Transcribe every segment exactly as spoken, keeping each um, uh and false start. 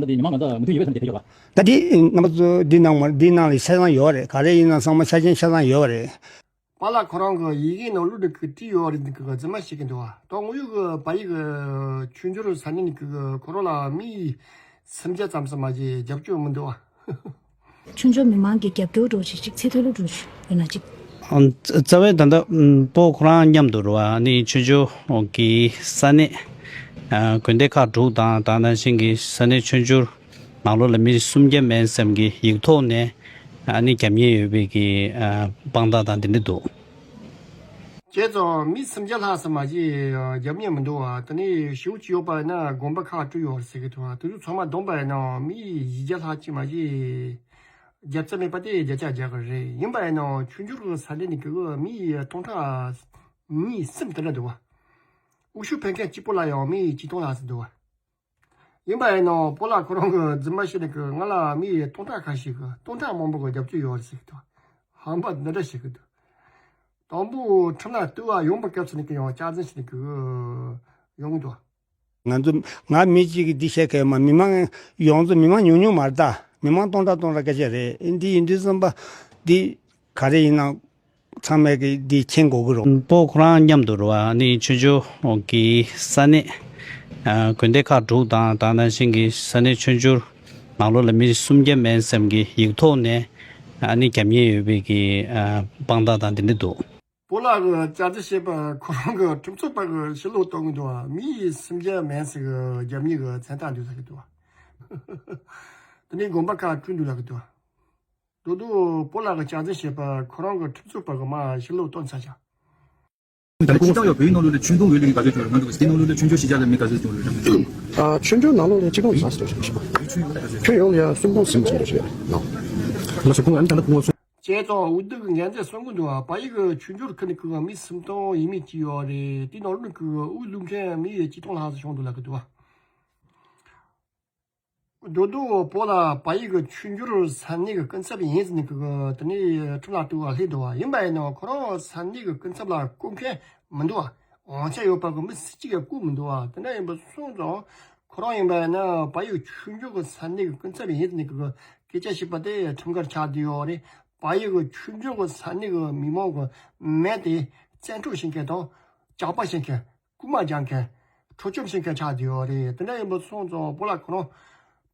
འདི་མི་མང་ང་ཚོ་མུ་མཐུད་ཡོད་པའི་ཐམས་ཅད་དེ་ཡོད་པ། ད་འདི་རྣམ་པ་ཚོ་འདི་ནང་མ་འདི་ནང་ལ་ཆ་ཚང་ཡོད་རེད། ག་རེ་ཡིན་ན་ཚང་མ་ཆ་ཆེན་ཆ་ཚང་ཡོད་རེད། པཱ་ལགས་ཁོ་རང་གི་ཡི་གེ་ནང་ལོགས་ནས་ཀྱི་བྲིས་ཡོད་རེད། འདི་གི་རྫུན་མ་བཤད་ཀྱི་འདུག་བ། ད་དངོས་ཡོད་གི་བལ་ཡུལ་གི་ཆོས་འབྱོར་ས་གནས་ནས་ཀྱི་ཁོ་རང་ལ་མི་སུམ་བརྒྱ་ཙམ་ཙམ་མ་ཞིག་རྒྱབ་སྐྱོར་མི་འདུག་བ། ཆོས་འབྱོར་མི་མང་གི་རྒྱབ་སྐྱོར་འགྲོ་ཞིག་ཅིག་ཚེ་ཐོ་ལོ་འགྲོ་ཞིག་ཡོད་ན་ཅིག་ཨ། རྩ་བའི་ད་ལྟ་ཨམ་སྤོ་ཁོ་རང་མཉམ་དུ་རེད་བ། ནི་ཆོས་འབྱོར་གྱི་ས་གནས་ཨ་དགོན་སྡེ་ཁག་དྲུག་དང་ད་ནང་བཞིན་གྱི་ས་གནས་ཆོས་འབྱོར་ནང་ལོགས་ལ་མི་སུམ་བརྒྱ་མན་ཙམ་གྱི་ཡིག་ཐོག་ནས་ཨ་ནི་རྒྱབ་གཉེར་ཡོད་པའི་གི་ཨ་དཔང་རྟགས་དང་དེ་འདྲ་འདུག་བྱས་ཙང་མི་སུམ་བརྒྱ་ལྷག་ཙམ་མ་ཞིག་རྒྱབ་གཉེར་མི་འདུག་བ། དེ་ནས་ཞེ་པོ་ཅིག་ཡོད་པ་ཡིན་ན་དགོན་པ་ཁག་དྲུག་ཡོད་རེད་ཟེར་གི་འདུག་བ། དེ་ཚོ་ཚང་མ་བསྡོམས་པ་ཡིན་ན་མི་བཞི་བརྒྱ་ལྷག་ཅིག་མ་ཞིག་རྒྱབ་རྩ་མེད་པ་དེ་བརྒྱ་ཆ་བརྒྱ་གི་རེད། ཡིན་པ་ཡིན་ན་ཆོས་འབྱོར་གྱི་ས་གནས་ནས་གི་མི་སྟོང་ཕྲག་གཉིས་གསུམ་དེ་འདྲ་འདུག་བ། དབུལ་ཕྱུག་ཕན་མཁན་གཅིག་པོ་ལ་ཡང་མི་ཆིག་སྟོང་ལྷག་ཙམ་འདུག་བ། ཡིན་པ་ཡིན་ནའང་སྤོ་ལགས་ཁོ་རང་གི་རྫུན་མ་བཤད་ནས་གི་ང་ལ་མི་སྟོང་ཕྲག་ཁ་ཤས་གི་སྟོང་ཕྲག་མང་པོ་གི་རྒྱབ་སྐྱོར་ཡོད་རེད་ཟེར་གི་འདུག་ཧམ་པ་འདི་འདྲ་བཤད་གི་འདུག་དང་པོ་ཁྲིམས་ལ་གཏུག་པ་ཡོང་པའི་སྐབས་སུ་ནས་གི་ཡང་སྐྱག་རྫུན་བཤད་ནས་གི་ཡོང་གི་འདུག་ང་ཚོ་ང་མི་གཅིག་གིས་འདི་བཤད་མཁན་མ་མི་མང་ཡོངས་རྫོགས་མི་མང་ཉུང་ཉུང་མ་རེད་ད། མི་མང་སྟོང་ཕྲག་སྟོང་ཕྲག་སྐད་ཆ་རེད། འདི་ཡིན་དུས་ཙམ་པ་འདི་ག་རེ་ཡིན་ན། ཚང་མས་ཀྱི་འདི་མཁྱེན་དགོས་ཀྱི་རེད། སྤོ་ཁོ་རང་མཉམ་དུ་རེད་བ། ནི་ཆོས་འབྱོར་གྱི་ས་གནས་ཨ་དགོན་སྡེ་ཁག་དྲུག་དང་ད་ནང་བཞིན་གྱི་ས་གནས་ཆོས་འབྱོར་ནང་ལོགས་ལ་མི་སུམ་བརྒྱ་མན་ཙམ་གྱི་ཡིག་ཐོག་ནས་ཨ་ནི་རྒྱབ་གཉེར་ཡོད་པའི་གི་ཨ་དཔང་རྟགས་དང་དེ་འདྲ་འདུག་སྤོ་ལགས་ཀྱིས་སྐྱག་རྫུན་བཤད་པ་ཁོ་རང་གི་ཁྲིམས་རྩོད་པ་གི་ཕྱི་ལོགས་གཏོང་གི་འདུག་བ། མི་སུམ་བརྒྱ་མན་ཙམ་གྱི་རྒྱབ་གཉེར་གྱི་མཚན་རྟགས་འདུག་ཟེར་གི་འདུག་བ། དེ་ནས་དགོན་པ་ཁག་དྲུག་འདུག་ལབ་གི་འདུག་བ། རྡོག་རྡོག་སྤོ་ལགས་ཀྱིས་སྐྱག་རྫུན་བཤད་པ་ཁོ་རང་གི་ཁྲིམས་རྩོད་པ་གི་མར་ཕྱི་ལོགས་གཏོང་ཚར་བཞག་ད་ལྟ་སྤྱིར་བཏང་ཡང་བོད་ཡིག་ནང་ལོགས་ལ་ཆོས་དོན་འོས་བླུགས་ག་ཚོད་བྱུང་རེད། ང་ཚོ་དེ་ནང་ལོགས་ལ་ཆོས་འབྱོར་གཞིས་ཆགས་ལ་མི་ག་ཚོད་བྱུང་རེད། ཨ། ཆོས་འབྱོར་ནང་ལོགས་ལ་སྤྱི་ཁོག་ཡིན་ས་ཟེར་ཞིག་ཁྱོན་ཡོངས་ལ་ཡང་སུམ་སྟོང་ཟིན་ཙམ་རེད་ཟེར་ནོ། ང་སུམ་སྟོང་ཨ་ནི་ད་ལྟ་ཁོང་ཚོ། བྱས་ཙང་འོས་བསྡུ་གི་འགན་འཛིན་གསུང་གི་འདུག་བ། བལ་ཡུལ་གྱི་ཆོས་འབྱོར་ཁུལ་ནས་ཁུལ་གི་མི་སུམ་སྟོང་ཡས་མས་ཅིག་ཡོད་རེད། དེ་ནང་ལོགས་ནས་ཁུལ་གི་དབུས་བླུགས་མཁན་མི་ཡི་ཆིག་སྟོང་ལྷག་ཙམ་བྱུང་འདུག་ལབ་གི་འདུག་བ། རྡོག་རྡོག་སྤོ་ལགས་བལ་ཡུལ་གྱི་ཆོས་འབྱོར་ས་གནས་ཀྱི་སྐུ་ཚབ་ཡིན་ཟེར་ནས་ཀྱི་དེ་ནས་ཁྲིམས་ལ་གཏུག་པ་སླེབས་འདུག་བ། ཡིན་པ་ཡིན་ནའང་ཁོ་རང་ས་གནས་ཀྱི་སྐུ་ཚབ་ལ་བསྐོ་མཁན་མི་འདུག་བ། དབང་ཆ་ཡོད་པ་གི་མི་སུ་གཅིག་ཡང་བསྐོ་མི་འདུག་བ། དེ་འདྲ་ཡིན་པ་སོང་ཙང་ཁོ་རང་ཡིན་པ་ཡིན་ན་བལ་ཡུལ་ཆོས་འབྱོར་གྱི་ས་གནས་ཀྱི་སྐུ་ཚབ་ཡིན་ཟེར་ནས་ཀྱི་སྐད་ཆ་བཤད་པ་དེ་ཁྲིམས་འགལ་ཆགས་བསྡད་ཡོད་རེད། བལ་ཡུལ་གྱི་ཆོས་འབྱོར་གྱི་ས་གནས་ཀྱི་མི་མང་གི་མི་དེ་བཙན་འཕྲོག་བྱེད་མཁན་དང་ཇག་པ་བྱེད་མཁན། རྐུན་མ་རྒྱག་མཁན། འཕྲོག་བཅོམ་བྱེད་མཁན་ཆགས་བསྡད་ཡོད་རེད། དེ་འདྲ་ཡིན་པ་སོང་ཙང་སྤོ་ལགས་ཁོ་རང་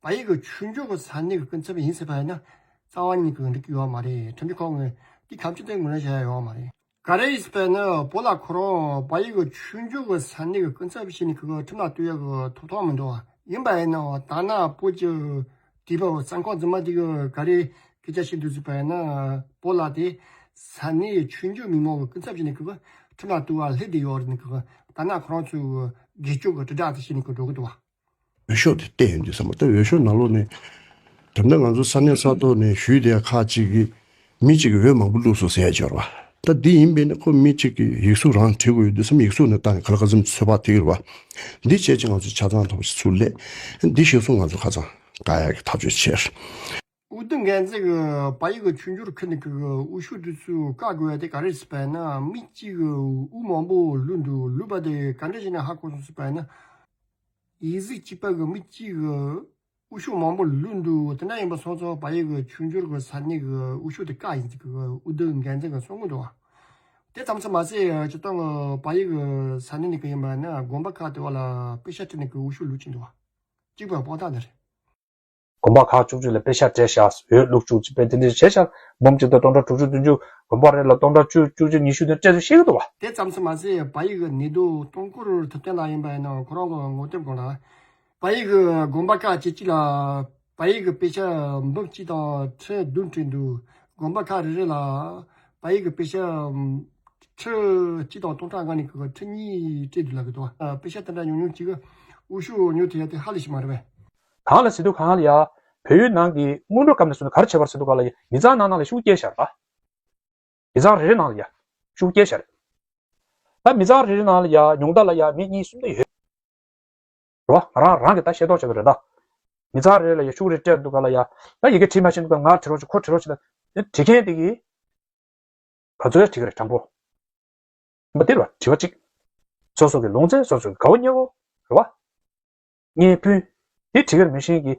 བལ་ཡུལ་གྱི་ཆོས་འབྱོར་གྱི་ས་གནས་ཀྱི་སྐུ་ཚབ་ཡིན་ཟེར་བ་ཡིན་ན་རྩ་བ་ཉིད་ཀྱི་འགྲིག་གི་ཡོད་མ་རེད། ཁྲིམས་ཞིབ་ཁང་ངོས་དེ་ཐམས་ཅད་དེ་ངོས་ལེན་བྱ་ཡ་ཡོད་མ་རེད། ག་རེ་ཡིན་ཟེར་བ་ཡིན་ན་སྤོ་ལགས་ཁོ་རང་བལ་ཡུལ་གྱི་ཆོས་འབྱོར་གྱི་ས་གནས་ཀྱི་སྐུ་ཚབ་བྱས་ནས་ཁོ་ཁྲིམས་ལ་གཏུག་ཡ་གི་ཐོབ་ཐང་མི་འདུག་བ། ཡིན་པ་ཡིན་ནའང་ད་ན་བོད་ཀྱི་དེ་བ་བསམ་ཁང་རྫུན་མ་དེ་གི་ག་རེ་སྐད་ཆ་བཤད་འདུག་ཟེར་བ་ཡིན་ན་སྤོ་ལགས་དེ་ས་གནས་ཆོས་འབྱོར་མི་མང་གི་སྐུ་ཚབ་བྱས་ནས་ཁོ་ཁྲིམས་ལ་གཏུག་པ་སླེབས་བསྡད་ཡོད་རེད། ནི་ཁོ་ད་ན་ཁོ་རང་ཚོའི་སྒེར་གཅོད་ཀྱི་དྲིལ་བསྒྲགས་དེ་བྱས་ནས་ཁོ་འགྲོ་གི་འདུག་བ། འོས་ཤོག་དེ་བལྟས་ཡོང་དུས་ཙམ་པ་ད་འོས་ཤོག་ནང་ལོགས་ནས་ད་ལྟ་ང་ཚོ་ས་གནས་ས་ཐོག་ནས་ཞུས་བསྡད་ཁག་ཅིག་གི་མི་གཅིག་གིས་འོས་མང་པོ་བླུགས་སོང་ཟེར་ཡ་ཅིག་ཡོད་རེད་བ། ད་འདི་ཡིན་པས་ན་ཁོ་མི་གཅིག་གིས་ཡིག་གཟུགས་རང་བྲིས་དགོས་ཡོད་དུས་ཙམ་ཡིག་གཟུགས་ནས་བལྟས་ནས་ག་ལ་ག་ཚོད་ཚོད་དཔག་ཐེབས་ཀྱི་རེད་བ། འདི་བྱས་ཅིག་ང་ཚོ་ཆ་ཚང་ཐོག་ཞིག་ཚུར་སླེབས། འདི་ཤེས་སོང་ང་ཚོ་ཁ་ཚང་བཀག་ཡག་གི་ཐག་གཅོད་བྱས། འོས་བསྡུ་འགན་འཛིན་གྱིས་བལ་ཡུལ་གྱི་ཆོས་འབྱོར་ཁུལ་ནས་ཀྱི་འོས་ཤོག་དེ་ཚོ་བཀག་དགོས་ཡ་དེ་ག་རེ་ཟེར་བ་ཡིན་ན་མི་གཅིག་གིས་འོས་མང་པོ་བླུགས་འདུག་བླུགས་པ་དེ་ག་འདྲ་བྱས་ནས་ཧ་གོ་སོང་ཟེར་བ་ཡིན་ན། ཡིག་གཟུགས་གཅིག་པ་གི་མི་གཅིག་གིས་འོས་ཤོག་མང་པོ་བླུགས་འདུག་དེ་འདྲ་ཡིན་པ་སོང་ཙང་བལ་ཡུལ་གྱི་ཆོས་འབྱོར་གྱི་ས་གནས་ཀྱི་འོས་ཤོག་དེ་བཀག་ཡིན་ཟེར་གི་འོས་བསྡུ་འགན་འཛིན་གྱིས་གསུང་གི་འདུག་བ། དེ་ཙམ་ཙམ་མ་ཟད་སྤྱིར་བཏང་གི་བལ་ཡུལ་གྱི་ས་གནས་ནས་ཀྱི་ཡིན་པ་ན་དགོན་པ་ཁག་དེ་བ་ལ་པེ་ཤག་སྤྲད་ནས་ཀྱི་འོས་ཤོག་བླུགས་ཀྱི་འདུག་བ། གཅིག་པ་དཔང་རྟགས་འདི་རེད། དགོན་པ་ཁག་བཅུ་གཅིག་ལ་པེ་ཤག་སྤྲད་བཞག་འོས་བླུགས་བཅུག་ཅིག་པས་དེ་འདྲ་བྱས་བཞག་འབུམ་གཅིག་དང་སྟོང་ཕྲག་དྲུག་ཅུ་བདུན་ཅུ་དགོན་པ་རེ་ལ་སྟོང་ཕྲག་བཅུ་བཅུ་གཅིག་ཉི་ཤུ་དེ་སྤྲད་ཚུལ་ཤེས་ཀྱི་འདུག་བ། དེ་ཙམ་ཙམ་མ་ཟད་བལ་ཡུལ་གྱི་ནད་དུག་གཏོང་སྐོར་ཐུབ་བསྟན་ལགས་ཡིན་པ་ཡིན་ན་ཁོ་རང་གི་ངོ་དེབ་སྒང་ལ། བལ་ཡུལ་གྱི་དགོན་པ་ཁག་བཅུ་གཅིག་ལ་བལ་ཡུལ་གྱི་པེ་ཤག་འབུམ་གཅིག་དང་ཁྲི་བདུན་སྤྲད་འདུག་དགོན་པ་ཁག་རེ་རེ་ལ་བལ་ཡུལ་གྱི་པེ་ཤག་ཁྲི་གཅིག་དང་སྟོང་ཕྲག་ལྔ་ནས་ཁྲི་གཉིས་སྤྲད་འདུག་ལབ་ཀྱི་འདུག་པེ་ཤག་དེ་འདྲ་ཉུང་ཉུང་གཅིག་གིས་འོས་ཤོག་ཉོ་ཐུབ་ཡ་དེ་ཧ་ལས་ཤིག་མ་རེད་པས། གང་ལ་ཟེར་དུས་གང་ལ་ཡ། བལ་ཡུལ་ནང་གི་སྔོན་འགྲོ་སྐབས་ནས་བཟུང་ནས་ག་རེ་བྱས་པ་རེད་ཟེར་དུས་གང་ལ་ཡ་མི་ཚང་ནང་ནང་ལ་ཤོག་བུ་བཀལ་བཞག་རེད་པ། མི་ཚང་རེ་རེ་ནང་ལ་ཡ། ཤོག་བུ་བཀལ་བཞག་རེད། ད་མི་ཚང་རེ་རེ་ནང་ལ་ཡ་ཉུང་མཐའ་ལ་ཡ་མི་གཉིས་གསུམ་དེ་ཡོད། རེད་བ། ང་རང་རང་གི་ད་ཤེས་རྟོགས་བྱས་པ་རེད་ད། མི་ཚང་རེ་རེ་ལ་ཡ་ཤོག་བུ་རེ་སྤྲད་འདུག་ག་ལ་ཡ། ད་ཡི་གེ་བྲིས་མ་ཤེས་འདུག་ག་ང་བྲིས་རོགས་བྱེད་ཁོ་བྲིས་རོགས་བྱེད་ད། བྲིས་མཁན་དེ་གིས། ག་ཚོད་བྲིས་ཀྱི་རེད་དྲང་པོ། ཡིན་པ་དེ་རེད་བ་དྲི་བ་གཅིག་སོ་སོ་གི་ལུང་ཚན་སོ་སོ་གི་དགའ་བོ་ཉེ་བོ། རེད་བ། བརྙན་ཕུལ། དེ་བྲིས་ཀྱི་རེད་མི་ཤེས་ཀྱི་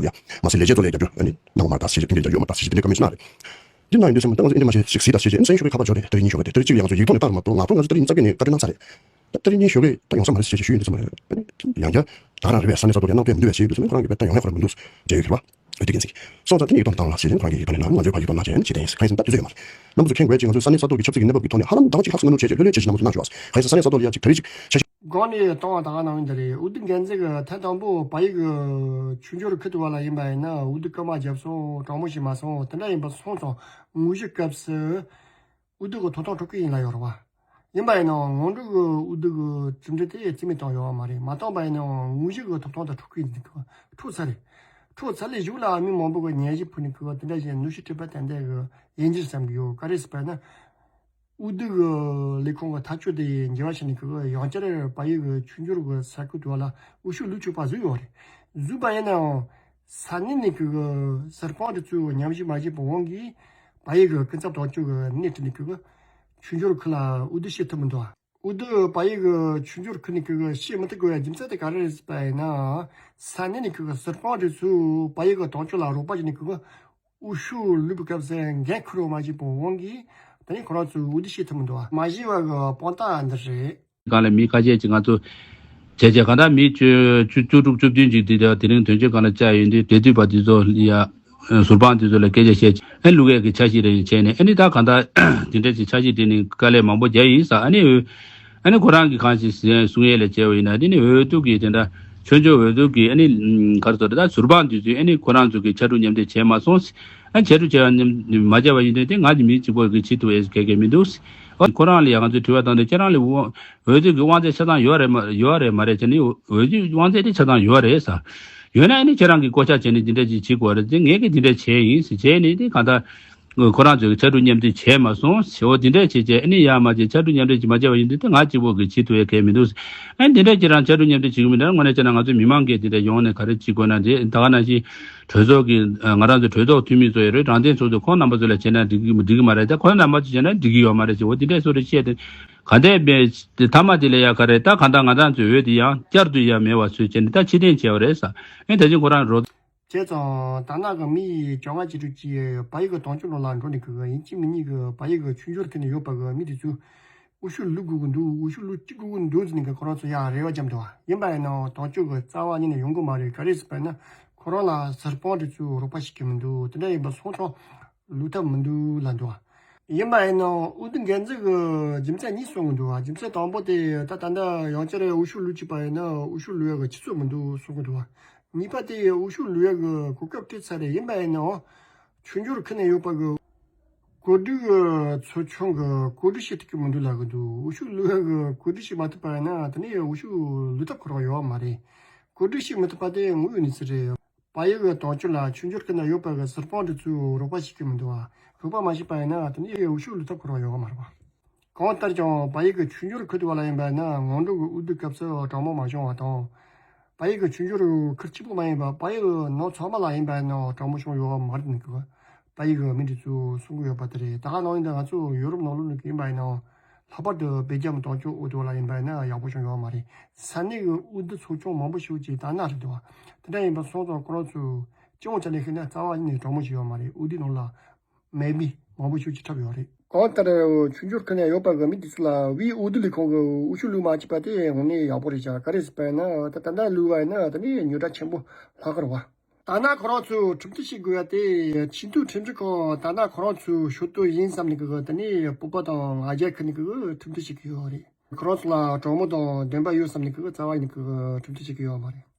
ལོ་ཡ་མ་ཟད་ལས་བྱེད་ཚོ་ལ་ཡ་རྒྱབ་སྐྱོར་ཨ་ནི་གནང་བ་མ་རེད་ད་ཟེར་བྱས་དེ་འདྲ་ཡོད་མ་རེད་ད་ཟེར་བྱས་དེ་འདྲ་བཀའ་མོལ་གནང་རེད། དེ་ན་ཡིན་དུས་ཙམ་ད་ང་ཚོ་ཨེ་འདྲ་མ་བྱས་ཞིག་གཟིགས་ད་ཟེར་བྱས་ཨེ་འདྲ་གསན་ཞུ་གི་ཁ་པར་འབྱོར་རེད། ད་རིང་ཉིན་ཞོགས་ཀས་ཁ་བརྡ་གནང་ཚར་རེད། ད་ད་རིང་ཉིན་ཞོགས་ཀས་ད་ཡོང་ས་མ་རེད་ཟེར་བྱས་ཞུ་ཡིན་དུས་ཙམ་རེད། ཨ་ནི་ཡང་བསྐྱར་ད་ག་རང་རེད་པས། ས་གནས་གསར་གཏོད་ལ་གནང་དོན་མི་འདུག་པས་ཟེར་ཡོད་དུས་ཙམ་ཁོ་རང་གིས་དཔེ་ད་ཡོང་ཡ་ཁོ་རང་མི་འདུག་ཟེར་བྱས་ཡོད་ཟེར་བ། ཨེ་དེ་གིན་ཟིག་སོང་ཙང་དེ་ནས་ཡིག་ཐོག་བཏང་ལ་ཟེར་བྱས་ཁོ་རང་གིས་ཡིག་ཐོག་ནས་ནང་ང་ཚོའི་ཕ་ཡིག་ཐོག་ནང་བྱས་ནས་བྱེད་དེ་ཡིན་ཟེར་ཁ་ཡིན་ཙང་ད་དུས་ཚོད་ཡོད་མ་རེད། རྣམ་པ་ཚོ་མཁྱེན་དགོས་ཅིག་ང་ཚོའི་ས་གནས་གསར་གཏོད་ཀྱི་ཆབ་སྲིད་ཀྱི་གནས་བབ་ཀྱི་ཐོག་ནས་ཧ་ལམ་ཟླ་བ་གཅིག་ལྷག་ཙམ་སྔོན་ལ་བྱས་བྱས་ལྷོད་ལྷོད་བྱས་བྱས་གནང་མ་ཐུབ་ན་ཞུ་བ། ཁ་ཡིན་ཙང་ས་གནས་གསར་གཏོད་ལ་ཡ་ཅིག་ད་རེས་ཅིག་ཆ་ཤས། སྒང་ནས་བཏང་བ་ད་ག་ནང་འདི་རེད། འོས་བསྡུ་འགན་འཛིན་གྱི་ཐེངས་དང་པོ་བལ་ཡུལ་གྱི་ཆོས་འབྱོར་ཁུལ་དུ་བ་ལ་ཡིན་པ་ཡིན་ན་འོས་བསྡུ་སྐར་མ་བརྒྱབ་སོང་། གྲངས་མང་ཞིག་མ་སོང་། དེ་འདྲ་ཡིན་པ་སོང་ཙང་དངོས་གཞི་སྐབས་སུ་འོས་བསྡུ་གི་ཐོབ་ཐང་འཕྲོག་གི་ཡིན་ལ་ཡོད་རེད་བ། ཡིན་པ་ཡིན་ནའང་སྔོན་འགྲོ་གི་འོས་བསྡུ་གི་གྲུབ་འབྲས་དེ་རྩིས་མེད་བཏང་ཡོད་བ་མ་རེད། མ་བཏང་པ་ཡིན་ནའང་དངོས་གཞི་གི་ཐོབ་ཐང་དེ་འཕྲོག་གི་ཡིན། འཕྲོག་ཚར་རེད། འཕྲོག་ཚར་ལས་གཞུག་ལ་མི་མང་པོ་གི་ཉན་ཞིབ་ཕུལ་ནས་གི་དེ་འདྲ་ཞིག་གནོན་ཤུགས་སྤྲད་པ་དེ་འདྲ་གི་ཡིན་གྱི་བསམ་གི་ཡོད། ག་རེ་ཟེར་བ་ཡིན་ན། འོས་བསྡུ་གི་ལས་ཁུངས་ཀྱི་ཐག་གཅོད་དེ་འགྱུར་བ་བྱས་ནས་ཀྱི་ཡང་བསྐྱར་བལ་ཡུལ་གྱི་ཆོས་འབྱོར་གྱི་ས་ཁུལ་དུ་ལ་འོས་ཤོག་བླུགས་ཆོག་པ་བཟོས་ཡོད་རེད། བཟོས་པ་ཡིན་ནའང་ས་གནས་ནས་ཀྱི་ཟུར་དཔང་དེ་ཚོས་ཉམས་ཞིབ་མ་བྱས་པའི་དབང་གིས་བལ་ཡུལ་གྱི་སྐུ་ཚབ་དོན་གཅོད་ཀྱི་སྣེ་ཁྲིད་ནས་ཀྱི་ཆོས་འབྱོར་ཁུལ་ལ་འོས་བསྡུ་བྱེད་ཐུབ་མི་འདུག་འོས་བསྡུ་བལ་ཡུལ་གྱི་ཆོས་འབྱོར་ཁུལ་ནས་ཀྱི་བྱེད་མི་ཐུབ་དགོས་པའི་རྒྱུ་མཚན་དེ་ག་རེ་རེད་ཟེར་བ་ཡིན་ན། ས་གནས་ནས་ཀྱི་ཟུར་དཔང་དེ་ཚོས་བལ་ཡུལ་གྱི་དོན་གཅོད་ལ་རོགས་པ་བྱས་ནས་ཀྱི་འོས་ཤོག་བླུགས་པའི་སྐབས་སུ་འགན་འཁུར་བ་མ་བྱས་པའི་དབང་གིས་དེ་ནས་ཁོ་རང་ཚོས་འོས་བསྡུ་བྱེད་ཐུབ་མི་འདུག་མ་བྱས་པ་གི་དཔང་རྟགས་འདི་རེད། སྒང་ལ་མི་ཁ་ཤས་ཀྱིས་ང་ཚོ་བྱས་བྱས་གང་ལྟར་མི་བཅུ་བཅུ་བཅུ་དྲུག་བཅུ་བདུན་ཅིག་དེ་དེ་རིང་དོན་གཅོད་སྒང་ལ་བཅར་ཡོང་དུས་དེ་དུས་པ་དེ་ཚོ་ཡ་ཟུར་དཔང་དེ་ཚོ་ལ་སྐད་ཆ་བཤད་ཨ་བླུག་ཡས་ཀྱི་འཆར་གཞི་རེ་བྱས་ནས་ཨ་ནི་ད་གང་ལྟར་དེ་འདྲ་ཅིག་འཆར་གཞི་དེ་ནི་དཀའ་ལས་མང་པོ་བརྒྱབ་ཡིན་ས། ཨ་ནི་ཨ་ནི་ཁོ་རང་གིས་གང་ཞིག་གསུང་ཡས་ལ་བྱས་པ་ཡིན་ན་དེ་ནི་འོས་བསྡུ་གི་དེ་འདྲ་ཆོས་འབྱོར་འོས་བསྡུ་གི་ཨ་ནི་ག་རེ་ཟེར་ད་ཟུར་དཔང་དེ་ཚོས་ཨ་ནི་ཁོ་རང་ཚོ་གི་ཕྱར་གྲུ་མཉམ་འདེགས་བྱས་མ་སོང་། ཨ་ནི་ཕྱར་གྲུ་བྱས་པ་མཉམ་མ་བྱས་པ་ཡིན་དུས་དེ་ང་གི་མི་གཅིག་པོ་གི་བྱེད་ཐུབ་ཡས་གལ་གལ་མི་འདུག་ཨ་ཁོ་རང་ལ་ཡང་ང་ཚོས་དྲི་བ་བཏང་དུས་ཁྱེད་རང་ལ་འོས་བསྡུ་གི་དབང་ཚད་ཆ་ཚང་ཡོད་རེད་མ་ཡོད་རེད་མ་རེད་ཅེ་ནི་འོས་བསྡུ་དབང་ཚད་དེ་ཆ་ཚང་ཡོད་རེད་ས། ཡོད་ན་ཨ་ནི་ཁྱེད་རང་གིས་བསྐོ་བཞག་བྱས་ནས་འདི་འདྲ་ཅིག་བྱེད་དགོས་རེད་དེ་ངས་ཀྱིས་འདི་འདྲ་བྱས་ཡིན་ཟེར་བྱས་ནས་དེ་གང་ལྟར་ཁོ་རང་ཚོས་ཕྱར་གྲུ་མཉམ་འདེགས་བྱས་མ་སོང་ཟེར་འོ་འདི་འདྲ་བྱས་བྱས་ཨ་ནི་ཡར་མར་བྱས་ཕྱར་གྲུ་མཉམ་འདེགས་ཅིག་མ་བྱས་པ་ཡིན་དུས་དེ་ང་གཅིག་པོ་གིས་བྱེད་ཐུབ་ཡས་གལ་མི་འདུག་ཨ་ནི་འདི་འདྲ་ཁྱེད་རང་ཕྱར་གྲུ་མཉམ་འདེགས་བྱེད་ཀྱི་མི་འདུག་དངོས་གནས་བྱས་ན་ང་ཚོ་མི་མང་གིས་འདི་འདྲ་ཡོང་ནས་ག་རེ་བྱེད་དགོས་ན་དེ་ད་ག་ནང་བཞིན་གྲོས་ཚོགས་ཀྱི་ང་རང་ཚོ་གྲོས་ཚོགས་འཐུས་མི་ཚོ་ཡོད་རེད། དྲང་བདེན་ཚོགས་འདུ་ཁོང་རྣམ་པ་ཚོ་ལ་བྱས་ན་འགྲིག་གི་འགྲིག་གི་མ་རེད། ད་ཁོང་རྣམ་པ་ཚོ་བྱས་ན་འགྲིག་གི་ཡོད་མ་རེད་ཟེར་འོ་འདི་འདྲ་སོ་རེ་བཤད་དེ་ག་འདྲས་པའི་དེ་མཐའ་མ་དེ་ལ་ཡ་ག་རེད། ད་གང་ལྟར་ང་རང་ཚོའི་འོས་དེ་ཡང་བསྐྱར་དུ་ཡ་མེད་པ་བཟོས་བྱས་ནས་ད་ཕྱིར་འཐེན་བྱས་པ་རེད་ས། ཨེ་ད་ཅི་ཁོ་རང་རོ། བྱས་ཙང་ད་ནང་གི་མི་བཅོ་ལྔ་བཅུ་དྲུག་ཅིག་བལ་ཡུལ་གྱི་དོན་གཅོད་ནང་ལ་འགྲོ་ནས་གི་ཡིན་གཅིག་མིན་གཉིས་གི་བལ་ཡུལ་གྱི་ཆོས་འབྱོར་ཁུལ་ནས་ཡོད་པ་གི་མི་དེ་ཚོས་འོས་ཤོག་བླུག་དགོས་ཀྱི་འདུག་འོས་ཤོག་བླུག་ཅི་དགོས་ཀྱི་འདུག་ཟེར་ནས་གི་ཁོ་རང་ཚོ་ཡང་རེ་བ་བརྒྱབ་འདུག་ཡིན་པ་ཡིན་ནའང་དོན་གཅོད་ཀྱི་རྩ་བ་ཉིད་ནས་ཡོང་གི་མ་རེད། ག་རེ་ཟེར་བ་ཡིན་ན་ཁོ་རང་ལ་ཟུར་དཔང་དེ་ཚོས་རོགས་པ་བྱེད་ཀྱི་མི་འདུག་དེ་འདྲ་ཡིན་པ་སོང་ཙང་བླུག་ཐབས་མི་འདུག་ལབ་འདུག་ཡིན་པ་ཡིན་ནའང་འོས་བསྡུ་འགན་འཛིན་གྱིས་རྒྱུ་མཚན་གཉིས་གསུང་གི་འདུག་རྒྱུ་མཚན་དང་པོ་དེ་ད་ད་ལྟ་ཡང་བསྐྱར་འོས་ཤོག་བླུག་བཅུག་པ་ཡིན་ན་འོས་ཤོག་བླུག་ཡག་གི་ཆུ་ཚད་མི་འདུག་གསུང་གི་འདུག་གཉིས་པ་དེ་འོས་ཤོག་བླུག་ཡག་གི་གོ་སྐབས་སྤྲད་ཚར་རེད། ཡིན་པ་ཡིན་ནའང་ཆོས་འབྱོར་ཁུལ་ནས་ཡོད་པ་གི་གོ་སྒྲིག་གི་ཚོ་ཆུང་གི་གོ་སྒྲིག་བྱེད་ཐུབ་ཀྱི་མི་འདུག་ལབ་གི་འདུག་འོས་ཤོག་བླུག་ཡག་གི་གོ་སྒྲིག་བྱེད་མ་ཐུབ་པ་ཡིན་ན་དེ་ནས་འོས་ཤོག་བླུག་ཐབས་ཁོ་རང་ཡོད་པ་མ་རེད། གོ་སྒྲིག་བྱེད་མི་ཐུབ་པ་དེ་དངོས་ཡོད་གནས་ཚུལ་རེད། བལ་ཡུལ་གྱི་དོན་གཅོད་ལ་ཆོས་འབྱོར་ཁུལ་ན་ཡོད་པ་གི་ཟུར་དཔང་དེ་ཚོས་རོགས་པ་བྱེད་ཀྱི་མི་འདུག་བ། རོགས་པ་མ་བྱས་པ་ཡིན་ན་དེ་ནས་འོས་ཤོག་བླུག་ཐབས་ཁོ་རང་ཡོད་པ་མ་རེད་པ། གང་ལྟར་ཀྱང་བལ་ཡུལ་གྱི་ཆོས་འབྱོར་ཁུལ་དུ་བ་ལ་ཡིན་པ་ན་སྔོན་འགྲོ་གི་འོས་བསྡུ་སྐབས་སུ་གྲངས་མང་མ་བྱུང་བ་དང་། བལ་ཡུལ་གྱི་ཆོས་འབྱོར་ཁུལ་གཅིག་པུ་མ་ཡིན་པར་བལ་ཡུལ་ནང་ཚང་མ་ལ་ཡིན་པ་ན་གྲངས་མང་བྱུང་ཡོད་པ་མ་རེད་ནི་གི། བལ་ཡུལ་གྱི་མི་འདི་ཚོས་གསུང་གི་ཡོད་པ་དེ་རེད། ད་ག་ནང་བཞིན་ང་ཚོ་ཡོ་རོབ་ནང་ལོགས་ནས་ཡིན་པ་ཡིན་ན། ལྷག་པར་དུ་སྦེལ་ཇམ་དང་ཅོག་འོ་དེ་བ་ལ་ཡིན་པ་ཡིན་ན་ཡག་པོ་བྱུང་ཡོད་མ་རེད། ས་གནས་ཀྱི་འོ་དེ་ཚོ་ཅུང་མང་པོ་ཞིག་ཅིག་དར་ནག་རེད་འདུག་བ། དེ་འདྲ་ཡིན་པ་སོང་ཙང་ཁོ་རང་ཚོས་སྤྱི་ཡོངས་ཆ་ནས་ཤེས་ན་རྩ་བ་ཉིད་ནས་དྲང་མོ་ཞིག་ཡོད་མ་རེད། འོ་དེ་ནང་ལ་མེ་མི་མང་པོ་ཞིག་ཅིག་འཁྲབ་ཡོད་རེད། གང་ལྟར་ཆུང་ཆུང་ཁ་ནས་ཡོད་པ་གི་མི་དེ་ཚོ་ལ་བའི་འོ་དེ་ལས་ཁོང་གི་འོ་ཆུ་བླུགས་མ་བྱས་པ་དེ་དངོས་གནས་ཡག་པོ་རེད་ཤག་ག་རེ་ཟེར་བ་ཡིན་ན་ད་ད་ལྟ་བླུགས་པ་ཡིན་ན་ད་ནི་ཉོ་གྲངས་ཆེན་པོ་ལྷག་གི་རེད་བ། ད་ནང་ཁོ་རང་ཚོས་ཁྲིམས་གཏུག་བྱེད་དགོས་ཡ་དེ་ཆེས་མཐོའི་ཁྲིམས་ཞིབ་ཁང་ད་ནང་ཁོ་རང་ཚོའི་ཞུ་གཏུག་ཡིན་བསམ་ནས་གི་དེ་ནས་བོད་པ་དང་ང་རྒྱལ་ཁུར་ནས་གི་ཁྲིམས་གཏུག་བྱེད་གི་ཡོད་རེད། ཁོ་རང་ཚོ་ལ་གྲོགས་མོ་དང་འདོན་པ་ཡོད་བསམ་ནས་གི་རྩ་བ་ཡིན་གི་ཁྲིམས་གཏུག་བྱེད་གི་ཡོད་མ་རེད།